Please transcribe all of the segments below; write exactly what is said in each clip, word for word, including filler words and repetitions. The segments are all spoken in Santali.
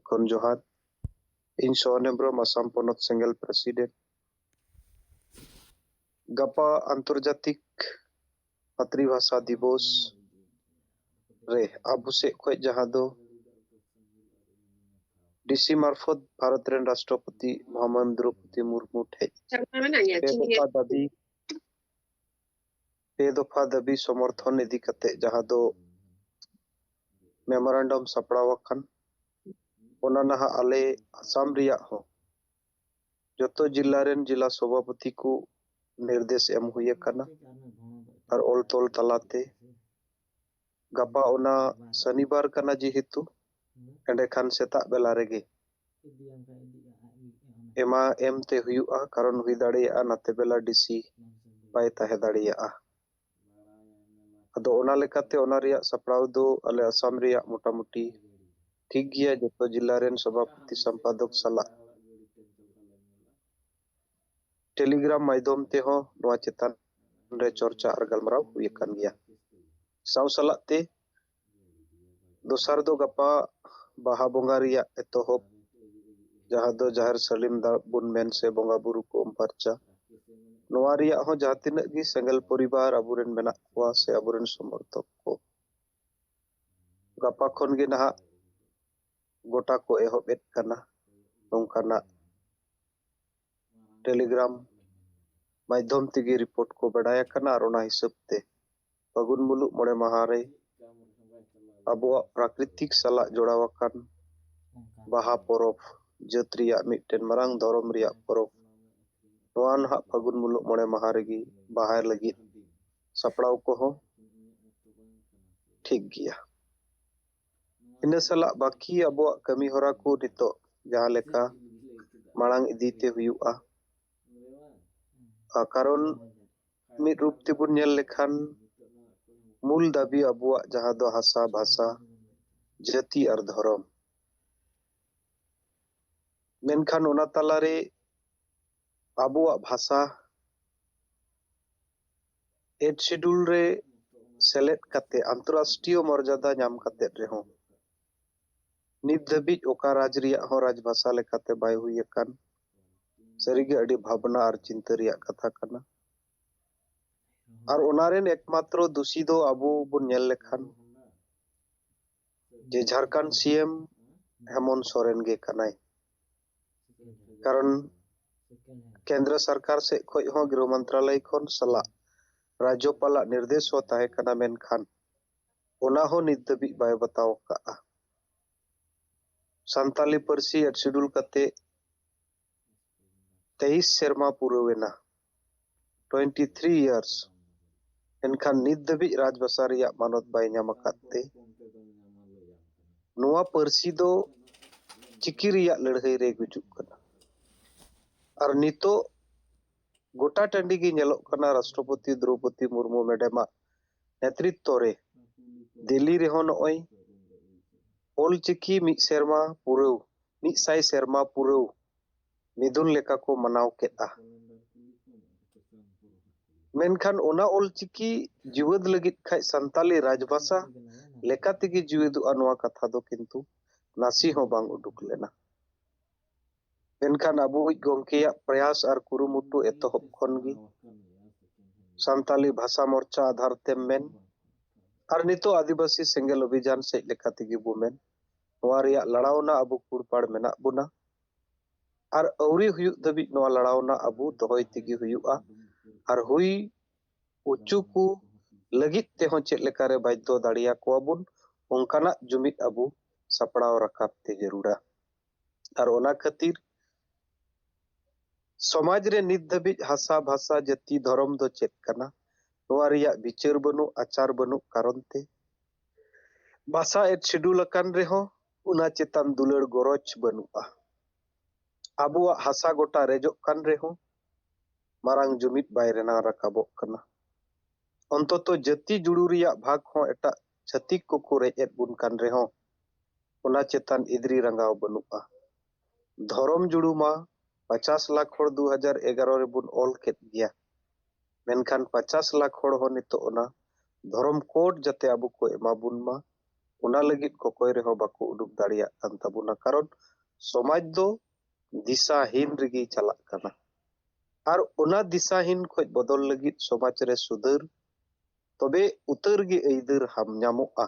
ᱠᱷᱚᱱ ᱡᱚᱦᱟᱨ᱾ ᱤᱧ ᱥᱚᱦᱚᱱ ᱦᱮᱢᱵᱨᱚᱢ, ᱟᱥᱟᱢ ᱯᱚᱱᱚᱛ ᱥᱮᱸᱜᱮᱞ ᱯᱨᱮᱥᱤᱰᱮᱱᱴ᱾ ᱜᱟᱯᱟ ᱟᱱᱛᱚᱨᱡᱟᱛᱤᱠ ᱢᱟᱛᱨᱤᱵᱷᱟᱥᱟ ᱫᱤᱵᱚᱥ ᱨᱮ ᱟᱵᱚ ᱥᱮᱫ ᱠᱷᱚᱱ ᱡᱟᱦᱟᱸ ᱫᱚ ᱰᱤᱥᱤ ᱢᱟᱨᱯᱷᱚᱛ ᱵᱷᱟᱨᱚᱛ ᱨᱮᱱ ᱨᱟᱥᱴᱨᱚᱯᱚᱛᱤ ᱢᱚᱦᱟᱢᱟᱢᱤ ᱫᱨᱚᱯᱚᱫᱤ ᱢᱩᱨᱢᱩ ᱴᱷᱮᱱ ᱯᱮ ᱫᱚᱯᱷᱟ ᱫᱟᱹᱵᱤ ᱯᱮ ᱫᱚᱯᱷᱟ ᱫᱟᱹᱵᱤ ᱥᱚᱢᱚᱨᱛᱷᱚᱱ ᱤᱫᱤ ᱠᱟᱛᱮ ᱡᱟᱦᱟᱸ ᱫᱚ ᱢᱮᱢᱳᱨᱟᱱᱰᱟᱢ ᱥᱟᱯᱲᱟᱣ ᱟᱠᱟᱱ, ᱚᱱᱟ ᱱᱟᱦᱟᱜ ᱟᱞᱮ ᱟᱥᱟᱢ ᱨᱮᱭᱟᱜ ᱦᱚᱸ ᱡᱚᱛᱚ ᱡᱤᱞᱟ ᱨᱮᱱ ᱡᱤᱞᱟ ᱥᱚᱵᱷᱟᱯᱚᱛᱤ ᱠᱚ ᱱᱤᱨᱫᱮᱥ ᱮᱢ ᱦᱩᱭ ᱟᱠᱟᱱᱟ᱾ ᱟᱨ ᱚᱞ ᱛᱚᱞ ᱛᱟᱞᱟᱛᱮ ᱜᱟᱯᱟ ᱚᱱᱟ ᱥᱚᱱᱤᱵᱟᱨ ᱠᱟᱱᱟ ᱡᱮᱦᱮᱛᱩ, ᱮᱸᱰᱮᱠᱷᱟᱱ ᱥᱮᱛᱟᱜ ᱵᱮᱞᱟ ᱨᱮᱜᱮ ᱮᱢᱟ ᱮᱢ ᱛᱮ ᱦᱩᱭᱩᱜᱼᱟ, ᱠᱟᱨᱚᱱ ᱦᱩᱭ ᱫᱟᱲᱮᱭᱟᱜᱼᱟ ᱱᱟᱛᱮ ᱵᱮᱞᱟ ᱰᱤᱥᱤ ᱵᱟᱭ ᱛᱟᱦᱮᱸ ᱫᱟᱲᱮᱭᱟᱜᱼᱟ᱾ ᱟᱫᱚ ᱚᱱᱟ ᱞᱮᱠᱟᱛᱮ ᱚᱱᱟ ᱨᱮᱭᱟᱜ ᱥᱟᱯᱲᱟᱣ ᱫᱚ ᱟᱞᱮ ᱟᱥᱟᱢ ᱨᱮᱭᱟᱜ ᱢᱚᱴᱟᱢᱩᱴᱤ ᱴᱷᱤᱠ ᱜᱮᱭᱟ, ᱡᱚᱛᱚ ᱡᱤᱞᱟ ᱨᱮᱱ ᱥᱚᱵᱷᱟᱯᱚᱛᱤ ᱥᱚᱢᱯᱟᱫᱚᱠ ᱥᱟᱞᱟᱜ ᱴᱮᱞᱤᱜᱨᱟᱢ ᱢᱟᱫᱽᱫᱷᱚᱢ ᱛᱮᱦᱚᱸ ᱱᱚᱣᱟ ᱪᱮᱛᱟᱱ ᱨᱮ ᱪᱚᱨᱪᱟ ᱟᱨ ᱜᱟᱞᱢᱟᱨᱟᱣ ᱦᱩᱭ ᱟᱠᱟᱱ ᱜᱮᱭᱟ᱾ ᱥᱟᱶ ᱥᱟᱞᱟᱜ ᱛᱮ ᱫᱚᱥᱟᱨ ᱫᱚ ᱜᱟᱯᱟ ᱵᱟᱦᱟ ᱵᱚᱸᱜᱟ ᱨᱮᱭᱟᱜ ᱮᱛᱚᱦᱚᱵ, ᱡᱟᱦᱟᱸ ᱫᱚ ᱡᱟᱦᱮᱨ ᱥᱟᱹᱞᱤᱢ ᱫᱟᱜ ᱵᱚᱱ ᱢᱮᱱ ᱥᱮ ᱵᱚᱸᱜᱟ ᱵᱩᱨᱩ ᱠᱚ ᱩᱢ ᱯᱷᱟᱨᱪᱟ, ᱱᱚᱣᱟ ᱨᱮᱭᱟᱜ ᱦᱚᱸ ᱡᱟᱦᱟᱸ ᱛᱤᱱᱟᱹᱜ ᱜᱮ ᱥᱮᱸᱜᱮᱞ ᱯᱚᱨᱤᱵᱟᱨ ᱟᱵᱚᱨᱮᱱ ᱢᱮᱱᱟᱜ ᱠᱚᱣᱟ ᱥᱮ ᱟᱵᱚᱨᱮᱱ ᱥᱚᱢᱚᱨᱛᱷᱚᱠ ᱠᱚ, ᱜᱟᱯᱟ ᱠᱷᱚᱱ ᱜᱮ ᱱᱟᱦᱟᱜ ᱜᱚᱴᱟ ᱠᱚ ᱮᱦᱚᱵ ᱮᱫ ᱠᱟᱱᱟ᱾ ᱱᱚᱝᱠᱟᱱᱟᱜ ᱴᱮᱞᱤᱜᱨᱟᱢ ᱢᱟᱫᱽᱫᱷᱚᱢ ᱛᱮᱜᱮ ᱨᱤᱯᱳᱨᱴ ᱠᱚ ᱵᱟᱰᱟᱭ ᱟᱠᱟᱱᱟ᱾ ᱟᱨ ᱚᱱᱟ ᱦᱤᱥᱟᱹᱵ ᱛᱮ ᱯᱷᱟᱹᱜᱩᱱ ᱢᱩᱞᱩᱜ ᱢᱚᱬᱮ ᱢᱟᱦᱟ ᱨᱮ ᱟᱵᱚᱣᱟᱜ ᱯᱨᱟᱠᱨᱤᱛᱤᱠ ᱥᱟᱞᱟᱜ ᱡᱚᱲᱟᱣ ᱟᱠᱟᱱ ᱵᱟᱦᱟ ᱯᱚᱨᱚᱵᱽ, ᱡᱟᱹᱛ ᱨᱮᱭᱟᱜ ᱢᱤᱫᱴᱮᱱ ᱢᱟᱨᱟᱝ ᱫᱷᱚᱨᱚᱢ ᱨᱮᱭᱟᱜ ᱯᱚᱨᱚᱵᱽ, ᱱᱚᱣᱟ ᱱᱟᱦᱟᱜ ᱯᱷᱟᱹᱜᱩᱱ ᱢᱩᱞᱩᱜ ᱢᱚᱬᱮ ᱢᱟᱦᱟ ᱨᱮᱜᱮ ᱵᱟᱦᱟᱭ ᱞᱟᱹᱜᱤᱫ ᱥᱟᱯᱲᱟᱣ ᱠᱚᱦᱚᱸ ᱴᱷᱤᱠ ᱜᱮᱭᱟ᱾ ᱤᱱᱟᱹ ᱥᱟᱞᱟᱜ ᱵᱟᱹᱠᱤ ᱟᱵᱚᱣᱟᱜ ᱠᱟᱹᱢᱤ ᱦᱚᱨᱟ ᱠᱚ ᱱᱤᱛᱚᱜ ᱡᱟᱦᱟᱸ ᱞᱮᱠᱟ ᱢᱟᱲᱟᱝ ᱤᱫᱤ ᱛᱮ ᱦᱩᱭᱩᱜᱼᱟ᱾ ᱟᱨ ᱠᱟᱨᱚᱱ ᱢᱤᱫ ᱨᱩᱯ ᱛᱮᱵᱚᱱ ᱧᱮᱞ ᱞᱮᱠᱷᱟᱱ ᱢᱩᱞ ᱫᱟᱹᱵᱤ ᱟᱵᱚᱣᱟᱜ ᱡᱟᱦᱟᱸ ᱫᱚ ᱦᱟᱥᱟ, ᱵᱷᱟᱥᱟ, ᱡᱟᱹᱛᱤ ᱟᱨ ᱫᱷᱚᱨᱚᱢ᱾ ᱢᱮᱱᱠᱷᱟᱱ ᱚᱱᱟ ᱛᱟᱞᱟᱨᱮ ᱟᱵᱚᱣᱟᱜ ᱵᱷᱟᱥᱟ ᱮᱭᱤᱴ ᱥᱤᱰᱩᱞ ᱨᱮ ᱥᱮᱞᱮᱫ ᱠᱟᱛᱮ ᱟᱱᱛᱚᱨᱨᱟᱥᱴᱨᱤᱭᱚ ᱢᱚᱨᱡᱟᱫᱟ ᱧᱟᱢ ᱠᱟᱛᱮ ᱨᱮᱦᱚᱸ ᱱᱤᱛ ᱫᱷᱟᱹᱵᱤᱡ ᱚᱠᱟ ᱨᱟᱡᱽ ᱨᱮᱭᱟᱜ ᱦᱚᱸ ᱨᱟᱡᱽ ᱵᱷᱟᱥᱟ ᱞᱮᱠᱟᱛᱮ ᱵᱟᱭ ᱦᱩᱭ ᱟᱠᱟᱱ᱾ ᱥᱟᱹᱨᱤᱜᱮ ᱟᱹᱰᱤ ᱵᱷᱟᱵᱽᱱᱟ ᱟᱨ ᱪᱤᱱᱛᱟᱹ ᱨᱮᱭᱟᱜ ᱠᱟᱛᱷᱟ ᱠᱟᱱᱟ᱾ ᱟᱨ ᱚᱱᱟ ᱨᱮᱱ ᱮᱠᱢᱟᱛᱨᱚ ᱫᱩᱥᱤ ᱫᱚ ᱟᱵᱚ ᱵᱚᱱ ᱧᱮᱞ ᱞᱮᱠᱷᱟᱱ ᱡᱮ ᱡᱷᱟᱲᱠᱷᱚᱸᱰ ᱥᱤ ᱮᱢ ᱦᱮᱢᱚᱱᱛ ᱥᱚᱨᱮᱱ ᱜᱮ ᱠᱟᱱᱟᱭ᱾ ᱠᱟᱨᱚᱱ ᱠᱮᱱᱫᱨᱚ ᱥᱚᱨᱠᱟᱨ ᱥᱮᱫ ᱠᱷᱚᱱ ᱦᱚᱸ ᱜᱨᱤᱦᱚ ᱢᱚᱱᱛᱨᱟᱞᱚᱭ ᱠᱷᱚᱱ ᱥᱟᱞᱟᱜ ᱨᱟᱡᱽᱡᱚᱯᱟᱞᱟᱜ ᱱᱤᱨᱫᱮᱥ ᱦᱚᱸ ᱛᱟᱦᱮᱸ ᱠᱟᱱᱟ, ᱢᱮᱱᱠᱷᱟᱱ ᱚᱱᱟ ᱦᱚᱸ ᱱᱤᱛ ᱫᱷᱟᱹᱵᱤᱡ ᱵᱟᱭ ᱵᱟᱛᱟᱣ ᱟᱠᱟᱫᱼᱟ᱾ ᱥᱟᱱᱛᱟᱞᱤ ᱯᱟᱹᱨᱥᱤ ᱮᱰ ᱥᱤᱰᱩᱞ ᱠᱟᱛᱮ ᱛᱮᱭᱤᱥ ᱥᱮᱨᱢᱟ ᱯᱩᱨᱟᱹᱣ ᱮᱱᱟ, twenty three years᱾ ᱮᱱᱠᱷᱟᱱ ᱱᱤᱛ ᱫᱷᱟᱹᱵᱤᱡ ᱨᱟᱡᱽᱵᱷᱟᱥᱟ ᱨᱮᱭᱟᱜ ᱢᱟᱱᱚᱛ ᱵᱟᱭ ᱧᱟᱢ ᱟᱠᱟᱫ ᱛᱮ ᱱᱚᱣᱟ ᱯᱟᱹᱨᱥᱤ ᱫᱚ ᱪᱤᱠᱤ ᱨᱮᱭᱟᱜ ᱞᱟᱹᱲᱦᱟᱹᱭ ᱨᱮ ᱜᱩᱡᱩᱜ ᱠᱟᱱᱟ᱾ ᱟᱨ ᱱᱤᱛᱚᱜ ᱜᱚᱴᱟ ᱴᱟᱺᱰᱤ ᱜᱮ ᱧᱮᱞᱚᱜ ᱠᱟᱱᱟ, ᱨᱟᱥᱴᱨᱚᱯᱚᱛᱤ ᱫᱨᱚᱣᱯᱚᱫᱤ ᱢᱩᱨᱢᱩ ᱢᱮᱰᱟᱢᱟᱜ ᱱᱮᱛᱨᱤᱛᱵ ᱨᱮ ᱫᱤᱞᱞᱤ ᱨᱮᱦᱚᱸ ᱱᱚᱜᱼᱚᱭ ᱚᱞᱪᱤᱠᱤ ᱢᱤᱫ ᱥᱮᱨᱢᱟ ᱯᱩᱨᱟᱹᱣ, ᱢᱤᱫ ᱥᱟᱭ ᱥᱮᱨᱢᱟ ᱯᱩᱨᱟᱹᱣ ᱢᱤᱫᱩᱱ ᱞᱮᱠᱟ ᱠᱚ ᱢᱟᱱᱟᱣ ᱠᱮᱫᱼᱟ᱾ ᱢᱮᱱᱠᱷᱟᱱ ᱚᱱᱟ ᱚᱞᱪᱤᱠᱤ ᱡᱤᱣᱮᱫ ᱞᱟᱹᱜᱤᱫ ᱠᱷᱟᱡ ᱥᱟᱱᱛᱟᱞᱤ ᱨᱟᱡᱽᱵᱷᱟᱥᱟ ᱞᱮᱠᱟ ᱛᱮᱜᱮ ᱡᱤᱣᱮᱫᱚᱜᱼᱟ, ᱱᱚᱣᱟ ᱠᱟᱛᱷᱟ ᱫᱚ ᱠᱤᱱᱛᱩ ᱱᱟᱥᱮ ᱦᱚᱸ ᱵᱟᱝ ᱩᱰᱩᱠ ᱞᱮᱱᱟ᱾ ᱢᱮᱱᱠᱷᱟᱱ ᱟᱵᱚᱭᱤᱡ ᱜᱚᱢᱠᱮᱭᱟᱜ ᱯᱨᱚᱭᱟᱥ ᱟᱨ ᱠᱩᱨᱩᱢᱩᱴᱩ ᱮᱛᱚᱦᱚᱵ ᱠᱷᱚᱱ ᱜᱮ ᱥᱟᱱᱛᱟᱞᱤ ᱵᱷᱟᱥᱟ ᱢᱚᱨᱪᱟ ᱟᱫᱷᱟᱨ ᱛᱮᱢ ᱢᱮᱱ, ᱟᱨ ᱱᱤᱛᱚᱜ ᱟᱹᱫᱤᱵᱟᱹᱥᱤ ᱥᱮᱸᱜᱮᱞ ᱚᱵᱷᱤᱡᱟᱱ ᱥᱮᱫ ᱞᱮᱠᱟ ᱛᱮᱜᱮ ᱵᱚ ᱢᱮᱱ, ᱱᱚᱣᱟ ᱨᱮᱭᱟᱜ ᱞᱟᱲᱟᱣᱱᱟ ᱟᱵᱚ ᱠᱩᱲᱯᱟᱲ ᱢᱮᱱᱟᱜ ᱵᱚᱱᱟ᱾ ᱟᱨ ᱟᱹᱣᱨᱤ ᱦᱩᱭᱩᱜ ᱫᱷᱟᱹᱵᱤᱡ ᱱᱚᱣᱟ ᱞᱟᱲᱟᱣᱱᱟ ᱟᱵᱚ ᱫᱚᱦᱚᱭ ᱛᱮᱜᱮ ᱦᱩᱭᱩᱜᱼᱟ᱾ ᱟᱨ ᱦᱩᱭ ᱦᱚᱪᱚ ᱠᱚ ᱞᱟᱹᱜᱤᱫ ᱛᱮᱦᱚᱸ ᱪᱮᱫ ᱞᱮᱠᱟᱨᱮ ᱵᱟᱫᱽᱫᱷᱚ ᱫᱟᱲᱮᱭᱟᱠᱚᱣᱟ ᱵᱚᱱ, ᱚᱱᱠᱟᱱᱟᱜ ᱡᱩᱢᱤᱫ ᱟᱵᱚ ᱥᱟᱯᱲᱟᱣ ᱨᱟᱠᱟᱵ ᱛᱮ ᱡᱟᱹᱨᱩᱲᱟ᱾ ᱟᱨ ᱚᱱᱟ ᱠᱷᱟᱹᱛᱤᱨ ᱥᱚᱢᱟᱡᱽ ᱨᱮ ᱱᱤᱛ ᱫᱷᱟᱹᱵᱤᱡ ᱦᱟᱥᱟ, ᱵᱷᱟᱥᱟ, ᱡᱟᱹᱛᱤ, ᱫᱷᱚᱨᱚᱢ ᱫᱚ ᱪᱮᱫ ᱠᱟᱱᱟ, ᱱᱚᱣᱟ ᱨᱮᱭᱟᱜ ᱵᱤᱪᱟᱹᱨ ᱵᱟᱹᱱᱩᱜ, ᱟᱪᱟᱨ ᱵᱟᱹᱱᱩᱜ ᱠᱟᱨᱚᱱ ᱛᱮ ᱵᱷᱟᱥᱟ ᱮᱰ ᱥᱤᱰᱩᱞ ᱟᱠᱟᱱ ᱨᱮᱦᱚᱸ ᱚᱱᱟ ᱪᱮᱛᱟᱱ ᱫᱩᱞᱟᱹᱲ ᱜᱚᱨᱚᱡᱽ ᱵᱟᱹᱱᱩᱜᱼᱟ᱾ ᱟᱵᱚᱣᱟᱜ ᱦᱟᱥᱟ ᱜᱚᱴᱟ ᱨᱮᱡᱚᱜ ᱠᱟᱱ ᱨᱮᱦᱚᱸ ᱢᱟᱨᱟᱝ ᱡᱩᱢᱤᱫ ᱵᱟᱭ ᱨᱮᱱᱟᱣ ᱨᱟᱠᱟᱵᱚᱜ ᱠᱟᱱᱟ᱾ ᱚᱱᱛᱚᱛᱚ ᱡᱟᱹᱛᱤ ᱡᱩᱲᱩ ᱨᱮᱭᱟᱜ ᱵᱷᱟᱜᱽ ᱦᱚᱸ ᱮᱴᱟᱜ ᱪᱷᱟᱹᱛᱤᱠ ᱠᱚᱠᱚ ᱨᱮᱡ ᱮᱫ ᱵᱚᱱ ᱠᱟᱱ ᱨᱮᱦᱚᱸ ᱚᱱᱟ ᱪᱮᱛᱟᱱ ᱤᱫᱽᱨᱤ ᱨᱟᱸᱜᱟᱣ ᱵᱟᱹᱱᱩᱜᱼᱟ᱾ ᱫᱷᱚᱨᱚᱢ ᱡᱩᱲᱩ ᱢᱟ ᱯᱚᱪᱟᱥ ᱞᱟᱠᱷ ᱦᱚᱲ ᱫᱩ ᱦᱟᱡᱟᱨ ᱮᱜᱟᱨᱚ ᱨᱮᱵᱚᱱ ᱚᱞ ᱠᱮᱫ ᱜᱮᱭᱟ, ᱢᱮᱱᱠᱷᱟᱱ ᱯᱚᱪᱟᱥ ᱞᱟᱠᱷ ᱦᱚᱲ ᱦᱚᱸ ᱱᱤᱛᱚᱜ ᱚᱱᱟ ᱫᱷᱚᱨᱚᱢ ᱠᱳᱰ ᱡᱟᱛᱮ ᱟᱵᱚ ᱠᱚ ᱮᱢᱟ ᱵᱚᱱ ᱢᱟ, ᱚᱱᱟ ᱞᱟᱹᱜᱤᱫ ᱠᱚᱠᱚᱭ ᱨᱮᱦᱚᱸ ᱵᱟᱠᱚ ᱩᱰᱩᱠ ᱫᱟᱲᱮᱭᱟᱜ ᱠᱟᱱ ᱛᱟᱵᱚᱱᱟ᱾ ᱠᱟᱨᱚᱱ ᱥᱚᱢᱟᱡᱽ ᱫᱚ ᱫᱤᱥᱟᱦᱤᱱ ᱨᱮᱜᱮ ᱪᱟᱞᱟᱜ ᱠᱟᱱᱟ᱾ ᱟᱨ ᱚᱱᱟ ᱫᱤᱥᱟᱦᱤᱱ ᱠᱷᱚᱱ ᱵᱚᱫᱚᱞ ᱞᱟᱹᱜᱤᱫ ᱥᱚᱢᱟᱡᱽ ᱨᱮ ᱥᱩᱫᱷᱟᱹᱨ ᱛᱚᱵᱮ ᱩᱛᱟᱹᱨ ᱜᱮ ᱟᱹᱭᱫᱟᱹᱨ ᱦᱟᱢ ᱧᱟᱢᱚᱜᱼᱟ᱾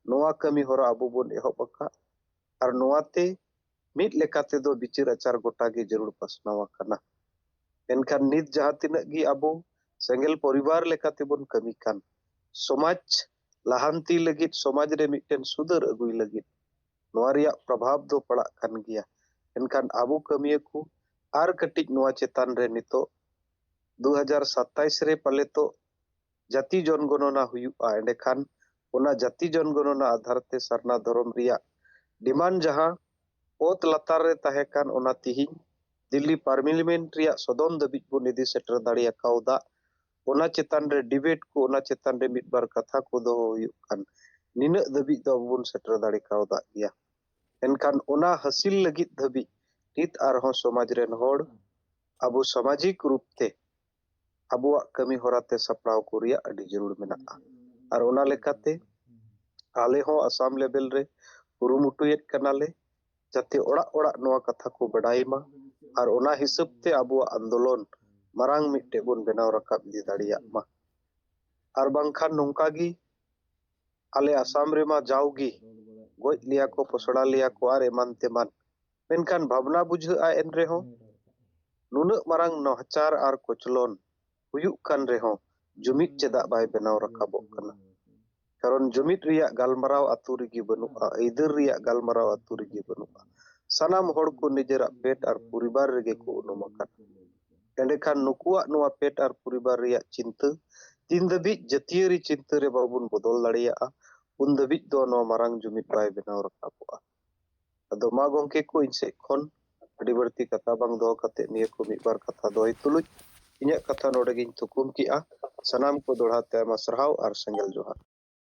ᱱᱚᱣᱟ ᱠᱟᱹᱢᱤ ᱦᱚᱨᱟ ᱟᱵᱚ ᱵᱚᱱ ᱮᱦᱚᱵ ᱟᱠᱟᱫ᱾ ᱟᱨ ᱱᱚᱣᱟᱛᱮ ᱢᱤᱫ ᱞᱮᱠᱟ ᱛᱮᱫᱚ ᱵᱤᱪᱟᱹᱨ ᱟᱪᱟᱨ ᱜᱚᱴᱟ ᱜᱮ ᱡᱟᱹᱨᱩᱲ ᱯᱟᱥᱱᱟᱣ ᱟᱠᱟᱱᱟ᱾ ᱮᱱᱠᱷᱟᱱ ᱱᱤᱛ ᱡᱟᱦᱟᱸ ᱛᱤᱱᱟᱹᱜ ᱜᱮ ᱟᱵᱚ ᱥᱮᱸᱜᱮᱞ ᱯᱚᱨᱤᱵᱟᱨ ᱞᱮᱠᱟ ᱛᱮᱵᱚᱱ ᱠᱟᱹᱢᱤ ᱠᱟᱱ, ᱥᱚᱢᱟᱡᱽ ᱞᱟᱦᱟᱱᱛᱤ ᱞᱟᱹᱜᱤᱫ, ᱥᱚᱢᱟᱡᱽ ᱨᱮ ᱢᱤᱫᱴᱮᱱ ᱥᱩᱫᱷᱟᱹᱨ ᱟᱹᱜᱩᱭ ᱞᱟᱹᱜᱤᱫ ᱱᱚᱣᱟ ᱨᱮᱭᱟᱜ ᱯᱨᱚᱵᱷᱟᱵᱽ ᱫᱚ ᱯᱟᱲᱟᱜ ᱠᱟᱱ ᱜᱮᱭᱟ᱾ ᱮᱱᱠᱷᱟᱱ ᱟᱵᱚ ᱠᱟᱹᱢᱤᱭᱟᱹ ᱠᱚ ᱟᱨ ᱠᱟᱹᱴᱤᱡ ᱱᱚᱣᱟ ᱪᱮᱛᱟᱱ ᱨᱮ ᱱᱤᱛᱚᱜ ᱫᱩ ᱦᱟᱡᱟᱨ ᱥᱟᱛᱟᱭᱤᱥ ᱨᱮ ᱯᱟᱞᱮᱛᱚᱜ ᱡᱟᱹᱛᱤ ᱡᱚᱱᱜᱚᱱᱚᱱᱟ ᱦᱩᱭᱩᱜᱼᱟ᱾ ᱮᱸᱰᱮᱠᱷᱟᱱ ᱚᱱᱟ ᱡᱟᱹᱛᱤ ᱡᱚᱱᱜᱚᱱᱚᱱᱟ ᱟᱫᱷᱟᱨ ᱛᱮ ᱥᱟᱨᱱᱟ ᱫᱷᱚᱨᱚᱢ ᱨᱮᱭᱟᱜ ᱰᱤᱢᱟᱱᱰ ᱡᱟᱦᱟᱸ ᱚᱛ ᱞᱟᱛᱟᱨ ᱨᱮ ᱛᱟᱦᱮᱸ ᱠᱟᱱ, ᱚᱱᱟ ᱛᱤᱦᱤᱧ ᱫᱤᱞᱞᱤ ᱯᱟᱨᱞᱤᱢᱮᱱᱴ ᱨᱮᱭᱟᱜ ᱥᱚᱫᱚᱱ ᱫᱷᱟᱹᱵᱤᱡ ᱵᱚᱱ ᱤᱫᱤ ᱥᱮᱴᱮᱨ ᱫᱟᱲᱮ ᱟᱠᱟᱣᱫᱟ᱾ ᱚᱱᱟ ᱪᱮᱛᱟᱱ ᱨᱮ ᱰᱤᱵᱮᱴ ᱠᱚ, ᱚᱱᱟ ᱪᱮᱛᱟᱱ ᱨᱮ ᱢᱤᱫ ᱵᱟᱨ ᱠᱟᱛᱷᱟ ᱠᱚ ᱫᱚᱦᱚ ᱦᱩᱭᱩᱜ ᱠᱟᱱ, ᱱᱤᱱᱟᱹᱜ ᱫᱷᱟᱹᱵᱤᱡ ᱫᱚ ᱟᱵᱚ ᱵᱚᱱ ᱥᱮᱴᱮᱨ ᱫᱟᱲᱮ ᱠᱟᱣᱫᱟ ᱜᱮᱭᱟ᱾ ᱮᱱᱠᱷᱟᱱ ᱚᱱᱟ ᱦᱟᱹᱥᱤᱞ ᱞᱟᱹᱜᱤᱫ ᱫᱷᱟᱹᱵᱤᱡ ᱱᱤᱛ ᱟᱨᱦᱚᱸ ᱥᱚᱢᱟᱡᱽ ᱨᱮᱱ ᱦᱚᱲ ᱟᱵᱚ ᱥᱟᱢᱟᱡᱤᱠ ᱨᱩᱯ ᱛᱮ ᱟᱵᱚᱣᱟᱜ ᱠᱟᱹᱢᱤ ᱦᱚᱨᱟ ᱛᱮ ᱥᱟᱯᱲᱟᱣ ᱠᱚ ᱨᱮᱭᱟᱜ ᱟᱹᱰᱤ ᱡᱟᱹᱨᱩᱲ ᱢᱮᱱᱟᱜᱼᱟ᱾ ᱟᱨ ᱚᱱᱟ ᱞᱮᱠᱟᱛᱮ ᱟᱞᱮ ᱦᱚᱸ ᱟᱥᱟᱢ ᱞᱮᱵᱮᱞ ᱨᱮ ᱠᱩᱨᱩᱢᱩᱴᱩᱭᱮᱫ ᱠᱟᱱᱟᱞᱮ, ᱡᱟᱛᱮ ᱚᱲᱟᱜ ᱚᱲᱟᱜ ᱱᱚᱣᱟ ᱠᱟᱛᱷᱟ ᱠᱚ ᱵᱟᱰᱟᱭ ᱢᱟ᱾ ᱟᱨ ᱚᱱᱟ ᱦᱤᱥᱟᱹᱵ ᱛᱮ ᱟᱵᱚᱣᱟᱜ ᱟᱱᱫᱳᱞᱚᱱ ᱢᱟᱨᱟᱝ ᱢᱤᱫᱴᱮᱡ ᱵᱚᱱ ᱵᱮᱱᱟᱣ ᱨᱟᱠᱟᱵ ᱤᱫᱤ ᱫᱟᱲᱮᱭᱟᱜ ᱢᱟ᱾ ᱟᱨ ᱵᱟᱝᱠᱷᱟᱱ ᱱᱚᱝᱠᱟ ᱜᱮ ᱟᱞᱮ ᱟᱥᱟᱢ ᱨᱮᱢᱟ ᱡᱟᱣᱜᱮ ᱜᱚᱡ ᱞᱮᱭᱟ ᱠᱚ, ᱯᱚᱥᱲᱟ ᱞᱮᱭᱟ ᱠᱚ ᱟᱨ ᱮᱢᱟᱱ ᱛᱮᱢᱟᱱ᱾ ᱢᱮᱱᱠᱷᱟᱱ ᱵᱷᱟᱵᱽᱱᱟ ᱵᱩᱡᱷᱟᱹᱜᱼᱟ, ᱮᱱ ᱨᱮᱦᱚᱸ ᱱᱩᱱᱟᱹᱜ ᱢᱟᱨᱟᱝ ᱱᱟᱦᱟᱪᱟᱨ ᱟᱨ ᱠᱚᱪᱞᱚᱱ ᱦᱩᱭᱩᱜ ᱠᱟᱱ ᱨᱮᱦᱚᱸ ᱡᱩᱢᱤᱫ ᱪᱮᱫᱟᱜ ᱵᱟᱭ ᱵᱮᱱᱟᱣ ᱨᱟᱠᱟᱵᱚᱜ ᱠᱟᱱᱟ? ᱠᱟᱨᱚᱱ ᱡᱩᱢᱤᱫ ᱨᱮᱭᱟᱜ ᱜᱟᱞᱢᱟᱨᱟᱣ ᱟᱹᱛᱩ ᱨᱮᱜᱮ ᱵᱟᱹᱱᱩᱜᱼᱟ, ᱟᱹᱭᱫᱟᱹᱨ ᱨᱮᱭᱟᱜ ᱜᱟᱞᱢᱟᱨᱟᱣ ᱟᱹᱛᱩ ᱨᱮᱜᱮ ᱵᱟᱹᱱᱩᱜᱼᱟ᱾ ᱥᱟᱱᱟᱢ ᱦᱚᱲ ᱠᱚ ᱱᱤᱡᱮᱨᱟᱜ ᱯᱮᱴ ᱟᱨ ᱯᱚᱨᱤᱵᱟᱨ ᱨᱮᱜᱮ ᱠᱚ ᱩᱱᱩᱢ ᱟᱠᱟᱱᱟ᱾ ᱮᱸᱰᱮᱠᱷᱟᱱ ᱱᱩᱠᱩᱣᱟᱜ ᱱᱚᱣᱟ ᱯᱮᱴ ᱟᱨ ᱯᱚᱨᱤᱵᱟᱨ ᱨᱮᱭᱟᱜ ᱪᱤᱱᱛᱟᱹ ᱛᱤᱱ ᱫᱷᱟᱹᱵᱤᱡ ᱡᱟᱹᱛᱤᱭᱟᱹᱨᱤ ᱪᱤᱱᱛᱟᱹ ᱨᱮ ᱵᱟᱵᱚᱱ ᱵᱚᱫᱚᱞ ᱫᱟᱲᱮᱭᱟᱜᱼᱟ, ᱩᱱ ᱫᱷᱟᱹᱵᱤᱡ ᱫᱚ ᱱᱚᱣᱟ ᱢᱟᱨᱟᱝ ᱡᱩᱢᱤᱫ ᱵᱟᱭ ᱵᱮᱱᱟᱣ ᱨᱟᱠᱟᱵᱚᱜᱼᱟ᱾ ᱟᱫᱚ ᱢᱟ ᱜᱚᱢᱠᱮ ᱠᱚ, ᱤᱧ ᱥᱮᱫ ᱠᱷᱚᱱ ᱟᱹᱰᱤ ᱵᱟᱹᱲᱛᱤ ᱠᱟᱛᱷᱟ ᱵᱟᱝ ᱫᱚᱦᱚ ᱠᱟᱛᱮ ᱱᱤᱭᱟᱹ ᱠᱚ ᱢᱤᱫ ᱵᱟᱨ ᱠᱟᱛᱷᱟ ᱫᱚᱦᱚᱭ ᱛᱩᱞᱩᱡ ᱤᱧᱟᱹᱜ ᱠᱟᱛᱷᱟ ᱱᱚᱰᱮ ᱜᱤᱧ ᱛᱷᱩᱠᱩᱢ ᱠᱮᱜᱼᱟ᱾ ᱥᱟᱱᱟᱢ ᱠᱚ ᱫᱚᱲᱦᱟ ᱛᱮ ᱟᱭᱢᱟ ᱥᱟᱨᱦᱟᱣ ᱟᱨ ᱥᱮᱸᱜᱮᱞ ᱡᱚᱦᱟᱨ᱾